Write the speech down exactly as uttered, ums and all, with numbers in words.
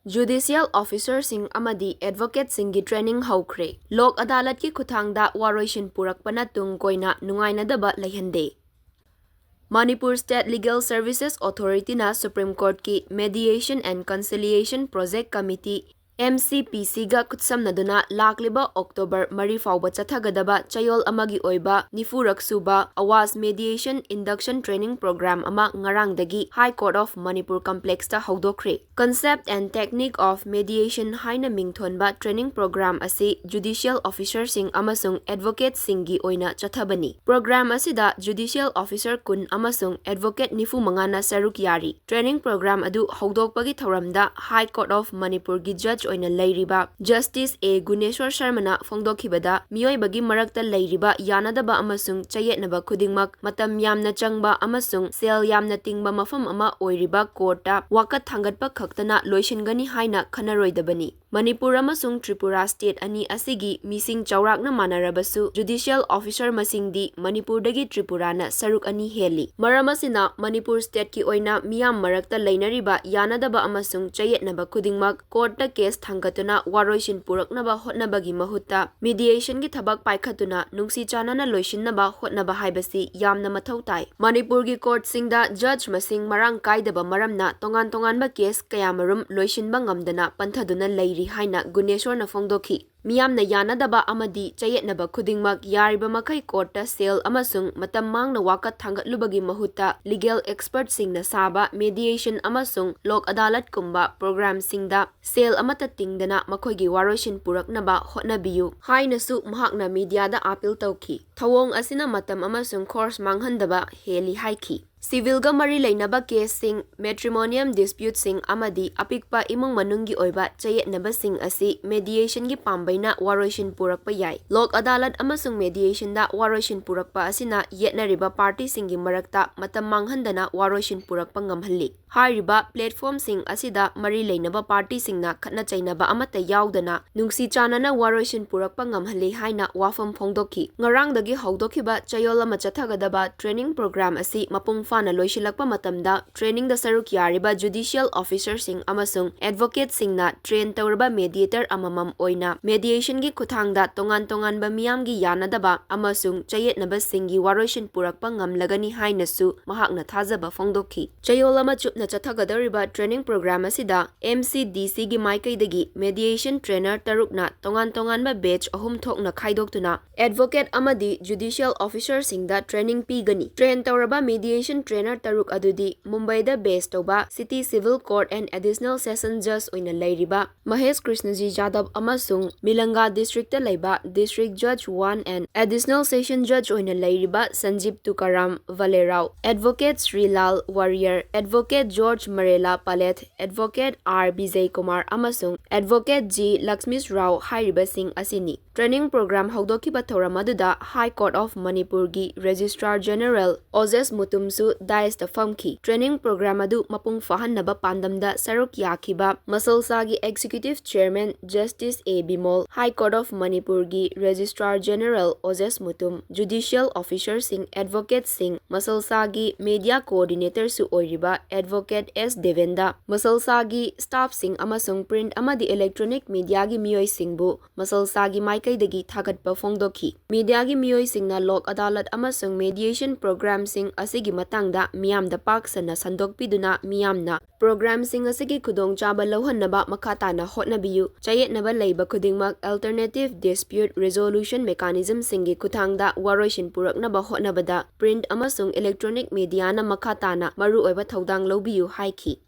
Judicial officerꯁꯤꯡ ꯑꯃꯗꯤ advocateꯁꯤꯡꯒꯤ training ꯍꯧꯈ꯭ꯔꯦ꯫ ꯂꯣꯛ ꯑꯗꯥꯂꯠꯀꯤ ꯈꯨꯠꯊꯥꯡꯗ ꯋꯥꯔꯣꯏꯁꯤꯟ ꯄꯨꯔꯛꯄꯅ ꯇꯨꯡ ꯀꯣꯏꯅ ꯅꯨꯡꯉꯥꯏꯅꯗꯕ ꯂꯩꯍꯟꯗꯦ꯫ Manipur State Legal Services Authorityꯅ Supreme Courtꯀꯤ Mediation and Conciliation Project Committee, M C P Cꯒ ꯈꯨꯠꯁꯝꯅꯗꯨꯅ ꯂꯥꯛꯂꯤꯕ October ꯃꯔꯤ ꯐꯥꯎꯕ ꯆꯠꯊꯒꯗꯕ ꯆꯌꯣꯜ ꯑꯃꯒꯤ ꯑꯣꯏꯕ ꯅꯤꯐꯨꯔꯛ ꯁꯨꯕ AWAAJ Mediation Induction Training Program ꯑꯃ ꯉꯔꯥꯡꯗꯒꯤ High Court of Manipur Complexꯇ ꯍꯧꯗꯣꯛꯈ꯭ꯔꯦ꯫ Concept and Technique of Mediation ꯍꯥꯏꯅ ꯃꯤꯡꯊꯣꯟꯕ training program ꯑꯁꯤ judicial officerꯁꯤꯡ ꯑꯃꯁꯨꯡ advocateꯁꯤꯡꯒꯤ ꯑꯣꯏꯅ ꯆꯠꯊꯕꯅꯤ꯫ Program ꯑꯁꯤꯗ judicial officer ꯀꯨꯟ ꯑꯃꯁꯨꯡ advocate ꯅꯤꯐꯨ ꯃꯉꯥꯅ ꯁꯔꯨꯛ ꯌꯥꯔꯤ꯫ Training program ꯑꯗꯨ ꯍꯧꯗꯣꯛꯄꯒꯤ ꯊꯧꯔꯝꯗ High Court of Manipurꯒꯤ judge ꯑꯣꯏꯅ ꯂꯩꯔꯤꯕ Justice A ꯒꯨꯅꯦꯁ꯭ꯋꯔ ꯁꯔꯃꯅ ꯐꯣꯡꯗꯣꯛꯈꯤꯕꯗ, ꯃꯤꯑꯣꯏꯕꯒꯤ ꯃꯔꯛꯇ ꯂꯩꯔꯤꯕ ꯌꯥꯅꯗꯕ ꯑꯃꯁꯨꯡ ꯆꯌꯦꯠꯅꯕ ꯈꯨꯗꯤꯡꯃꯛ ꯃꯇꯝ ꯌꯥꯝꯅ ꯆꯪꯕ ꯑꯃꯁꯨꯡ ꯁꯦꯜ ꯌꯥꯝꯅ ꯇꯤꯡꯕ ꯃꯐꯝ ꯑꯃ ꯑꯣꯏꯔꯤꯕ courtꯇ ꯋꯥꯀꯠ ꯊꯥꯡꯒꯠꯄ ꯈꯛꯇꯅ ꯂꯣꯏꯁꯤꯟꯒꯅꯤ ꯍꯥꯏꯅ ꯈꯟꯅꯔꯣꯏꯗꯕꯅꯤ꯫ ꯃꯅꯤꯄꯨꯔ ꯑꯃꯁꯨꯡ ꯇ꯭ꯔꯤꯄꯨꯔꯥ state ꯑꯅꯤ ꯑꯁꯤꯒꯤ ꯃꯤꯁꯤꯡ ꯆꯥꯎꯔꯥꯛꯅ ꯃꯥꯟꯅꯔꯕꯁꯨ, judicial officer ꯃꯁꯤꯡꯗꯤ ꯃꯅꯤꯄꯨꯔꯗꯒꯤ ꯇ꯭ꯔꯤꯄꯨꯔꯥꯅ ꯁꯔꯨꯛ ꯑꯅꯤ ꯍꯦꯜꯂꯤ꯫ ꯃꯔꯝ ꯑꯁꯤꯅ, ꯃꯅꯤꯄꯨꯔ stateꯀꯤ ꯑꯣꯏꯅ ꯃꯤꯌꯥꯝ ꯃꯔꯛꯇ ꯂꯩꯅꯔꯤꯕ ꯌꯥꯅꯗꯕ ꯑꯃꯁꯨꯡ ꯆꯌꯦꯠꯅꯕ ꯈꯨꯗꯤꯡꯃꯛ courtꯇ case ꯊꯥꯡꯒꯠꯇꯨꯅ ꯋꯥꯔꯣꯏꯁꯤꯟ ꯄꯨꯔꯛꯅꯕ ꯍꯣꯠꯅꯕꯒꯤ ꯃꯍꯨꯠꯇ, mediationꯒꯤ ꯊꯕꯛ ꯄꯥꯏꯈꯠꯇꯨꯅ ꯅꯨꯡꯁꯤ ꯆꯥꯟꯅꯅ ꯂꯣꯏꯁꯤꯟꯅꯕ ꯍꯣꯠꯅꯕ ꯍꯥꯏꯕꯁꯤ ꯌꯥꯝꯅ ꯃꯊꯧ ꯇꯥꯏ꯫ ꯃꯅꯤꯄꯨꯔꯒꯤ courtꯁꯤꯡꯗ judge ꯃꯁꯤꯡ ꯃꯔꯥꯡ ꯀꯥꯏꯗꯕ ꯃꯔꯝꯅ ꯇꯣꯉꯥꯟ ꯇꯣꯉꯥꯟꯕ case ꯀꯌꯥꯃꯔꯨꯝ ꯂꯣꯏꯁꯤꯟꯕ ꯉꯝꯗꯅ ꯄꯟꯊꯗꯨꯅ ꯂꯩꯔꯤ ꯍꯥꯏꯅ ꯒꯨꯅꯦꯁ꯭ꯋꯔꯅ ꯐꯣꯡꯗꯣꯛꯈꯤ꯫ ꯃꯤꯌꯥꯝꯅ ꯌꯥꯅꯗꯕ ꯑꯃꯗꯤ ꯆꯌꯦꯠꯅꯕ ꯈꯨꯗꯤꯡꯃꯛ ꯌꯥꯔꯤꯕ ꯃꯈꯩ courtꯇ ꯁꯦꯜ ꯑꯃꯁꯨꯡ ꯃꯇꯝ ꯃꯥꯡꯅ ꯋꯥꯀꯠ ꯊꯥꯡꯒꯠꯂꯨꯕꯒꯤ ꯃꯍꯨꯠꯇ, legal expertꯁꯤꯡꯅ ꯁꯥꯕ mediation ꯑꯃꯁꯨꯡ ꯂꯣꯛ ꯑꯗꯥꯂꯠꯀꯨꯝꯕ programꯁꯤꯡꯗ ꯁꯦꯜ ꯑꯃꯠꯇ ꯇꯤꯡꯗꯅ ꯃꯈꯣꯏꯒꯤ ꯋꯥꯔꯣꯏꯁꯤꯟ ꯄꯨꯔꯛꯅꯕ ꯍꯣꯠꯅꯕꯤꯌꯨ ꯍꯥꯏꯅꯁꯨ ꯃꯍꯥꯛꯅ mediaꯗ appeal ꯇꯧꯈꯤ꯫ ꯊꯧꯑꯣꯡ ꯑꯁꯤꯅ ꯃꯇꯝ ꯑꯃꯁꯨꯡ ꯈꯣꯔꯁ ꯃꯥꯡꯍꯟꯗꯕ ꯍꯦꯜꯂꯤ ꯍꯥꯏꯈꯤ꯫ Civilꯒ ꯃꯔꯤ ꯂꯩꯅꯕ caseꯁꯤꯡ, matrimonial disputeꯁꯤꯡ ꯑꯃꯗꯤ ꯑꯄꯤꯛꯄ ꯏꯃꯨꯡ ꯃꯅꯨꯡꯒꯤ ꯑꯣꯏꯕ ꯆꯌꯦꯠꯅꯕꯁꯤꯡ ꯑꯁꯤ mediationꯒꯤ ꯄꯥꯝꯕꯩ ꯑꯣꯏꯅ ꯋꯥꯔꯣꯏꯁꯤꯟ ꯄꯨꯔꯛꯄ ꯌꯥꯏ꯫ ꯂꯣꯛ ꯑꯗꯥꯂꯠ ꯑꯃꯁꯨꯡ mediation ꯗ ꯋꯥꯔꯣꯏꯁꯤꯟ ꯄꯨꯔꯛꯄ ꯑꯁꯤꯅ ꯌꯦꯠꯅꯔꯤꯕ party ꯁꯤꯡꯒꯤ ꯃꯔꯛꯇ ꯃꯇꯝ ꯃꯥꯡꯍꯟꯗꯅ ꯋꯥꯔꯣꯏꯁꯤꯟ ꯄꯨꯔꯛꯄ ꯉꯝꯍꯜꯂꯤ꯫ ꯍꯥꯏꯔꯤꯕ platform ꯁꯤꯡ ꯑꯁꯤꯗ ꯃꯔꯤ ꯂꯩꯅꯕ party ꯁꯤꯡꯅ ꯈꯠꯅ ꯆꯩꯅꯕ ꯑꯃꯠꯇ ꯌꯥꯎꯗꯅ ꯅꯨꯡꯁꯤ ꯆꯥꯟꯅꯅ ꯋꯥꯔꯣꯏꯁꯤꯟ ꯄꯨꯔꯛꯄ ꯉꯝꯍꯜꯂꯤ ꯍꯥꯏꯅ ꯋꯥꯐꯝ ꯐꯣꯡꯗꯣꯛꯈꯤ꯫ ꯉꯔꯥꯡꯗꯒꯤ ꯍꯧꯗꯣꯛꯈꯤꯕ ꯆꯌꯣꯜ ꯑꯃ ꯆꯠꯊꯒꯗꯕ training program ꯑꯁꯤ ꯃꯄꯨꯡ ꯐꯥꯅ ꯂꯣꯏꯁꯤꯜꯂꯛꯄ ꯃꯇꯝꯗ, training ꯗ ꯁꯔꯨꯛ ꯌꯥꯔꯤꯕ judicial officer ꯁꯤꯡ ꯑꯃꯁꯨꯡ advocate ꯁꯤꯡꯅ train ꯇꯧꯔꯕ mediator ꯑꯃꯃꯝ ꯑꯣꯏꯅ mediation ꯒꯤ ꯈꯨꯠꯊꯥꯡꯗ ꯇꯣꯉꯥꯟ ꯇꯣꯉꯥꯟꯕ ꯃꯤꯌꯥꯝꯒꯤ ꯌꯥꯅꯗꯕ ꯑꯃꯁꯨꯡ ꯆꯌꯦꯠꯅꯕꯁꯤꯡꯒꯤ ꯋꯥꯔꯣꯏꯁꯤꯟ ꯄꯨꯔꯛꯄ ꯉꯝꯂꯒꯅꯤ ꯍꯥꯏꯅꯁꯨ ꯃꯍꯥꯛꯅ ꯊꯥꯖꯕ ꯐꯣꯡꯗꯣꯛꯈꯤ꯫ ꯆꯌꯣꯜ ꯑꯃ ꯆꯨꯞꯅ ꯆꯠꯊꯒꯗꯧꯔꯤꯕ training program ꯑꯁꯤꯗ M C D C ꯒꯤ ꯃꯥꯏꯀꯩꯗꯒꯤ mediation trainer ꯇꯔꯨꯛꯅ ꯇꯣꯉꯥꯟ ꯇꯣꯉꯥꯟꯕ batch ꯑꯍꯨꯝ ꯊꯣꯛꯅ ꯈꯥꯏꯗꯣꯛꯇꯨꯅ advocate ꯑꯃꯗꯤ judicial officer ꯁꯤꯡꯗ training ꯄꯤꯒꯅꯤ꯫ Train ꯇꯧꯔꯕ mediation trainer ꯇꯔꯨꯛ ꯑꯗꯨꯗꯤ ꯃꯨꯝꯕꯥꯏꯗ base ꯇꯧꯕ City Civil Court and Additional Session Judge ꯑꯣꯏꯅ ꯂꯩꯔꯤꯕ ꯃꯍꯦꯁ ꯀ꯭ꯔꯤꯁꯅꯖꯤ ꯖꯥꯗꯕ ꯑꯃꯁꯨꯡ ꯃꯤꯂꯪꯒꯥ district ꯇ ꯂꯩꯕ District Judge one and Additional Session Judge ꯑꯣꯏꯅ ꯂꯩꯔꯤꯕ Sanjeev Tukaram Bhalerao, advocate Srilal Warrier, advocate George Marela Palet, advocate R Bijay Kumar ꯑꯃꯁꯨꯡ advocate G ꯂꯛꯁꯃꯤꯁ ꯔꯥꯎ ꯍꯥꯏꯔꯤꯕꯁꯤꯡ ꯑꯁꯤꯅꯤ꯫ Training program ꯍꯧꯗꯣꯛꯈꯤꯕ ꯊꯧꯔꯝ ꯑꯗꯨꯗ High Court of ꯃꯅꯤꯄꯨꯔꯒꯤ Registrar General ꯑꯣꯖꯦꯁ ꯃꯨꯇꯨꯝꯁꯨ dais ꯇ ꯐꯝꯈꯤ꯫ Training program ꯑꯗꯨ ꯃꯄꯨꯡ ꯐꯥꯍꯟꯅꯕ ꯄꯥꯟꯗꯝꯗ ꯁꯔꯨꯛ ꯌꯥꯈꯤꯕ ꯃꯁꯜꯁꯥꯒꯤ Executive Chairman Justice A Bimol, High Court of ꯃꯅꯤꯄꯨꯔꯒꯤ Registrar General ꯑꯣꯖꯦꯁ Mutum, judicial officer ꯁꯤꯡ, advocate ꯁꯤꯡ, ꯃꯁꯜꯁꯥꯒꯤ media coordinator ꯁꯨ ꯑꯣꯏꯔꯤꯕ advocate S ꯗꯦꯕꯦꯟꯗ, ꯃꯁꯜꯁꯥꯒꯤ staff ꯁꯤꯡ ꯑꯃꯁꯨꯡ print ꯑꯃꯗꯤ electronic media ꯒꯤ ꯃꯤꯑꯣꯏꯁꯤꯡꯕꯨ ꯃꯁꯜꯁꯥꯒꯤ ꯃꯥꯏꯀꯩꯗꯒꯤ ꯊꯥꯒꯠꯄ ꯐꯣꯡꯗꯣꯛꯈꯤ꯫ Media ꯒꯤ ꯃꯤꯑꯣꯏꯁꯤꯡꯅ ꯂꯣꯛ ꯑꯗꯥꯂꯠ ꯑꯃꯁꯨꯡ mediation program ꯁꯤꯡ ꯑꯁꯤꯒꯤ ꯃꯇꯥꯡꯗ ꯃꯤꯌꯥꯝꯗ ꯄꯥꯛ ꯁꯟꯅ ꯁꯟꯗꯣꯛꯄꯤꯗꯨꯅ ꯃꯤꯌꯥꯝꯅ program ꯁꯤꯡ ꯑꯁꯤꯒꯤ ꯈꯨꯗꯣꯡꯆꯥꯕ ꯂꯧꯍꯟꯅꯕ ꯃꯈꯥ ꯇꯥꯅ ꯍꯣꯠꯅꯕꯤꯌꯨ꯫ ꯆꯌꯦꯠꯅꯕ ꯂꯩꯕ ꯈꯨꯗꯤꯡꯃꯛ alternative dispute resolution mechanism ꯁꯤꯡꯒꯤ ꯈꯨꯠꯊꯥꯡꯗ ꯋꯥꯔꯣꯏꯁꯤꯟ ꯄꯨꯔꯛꯅꯕ ꯍꯣꯠꯅꯕꯗ print ꯑꯃꯁꯨꯡ electronic media ꯅ ꯃꯈꯥ ꯇꯥꯅ ꯃꯔꯨꯑꯣꯏꯕ ꯊꯧꯗꯥꯡ ꯂꯧꯕꯤꯌꯨ ꯍꯥꯏꯈꯤ꯫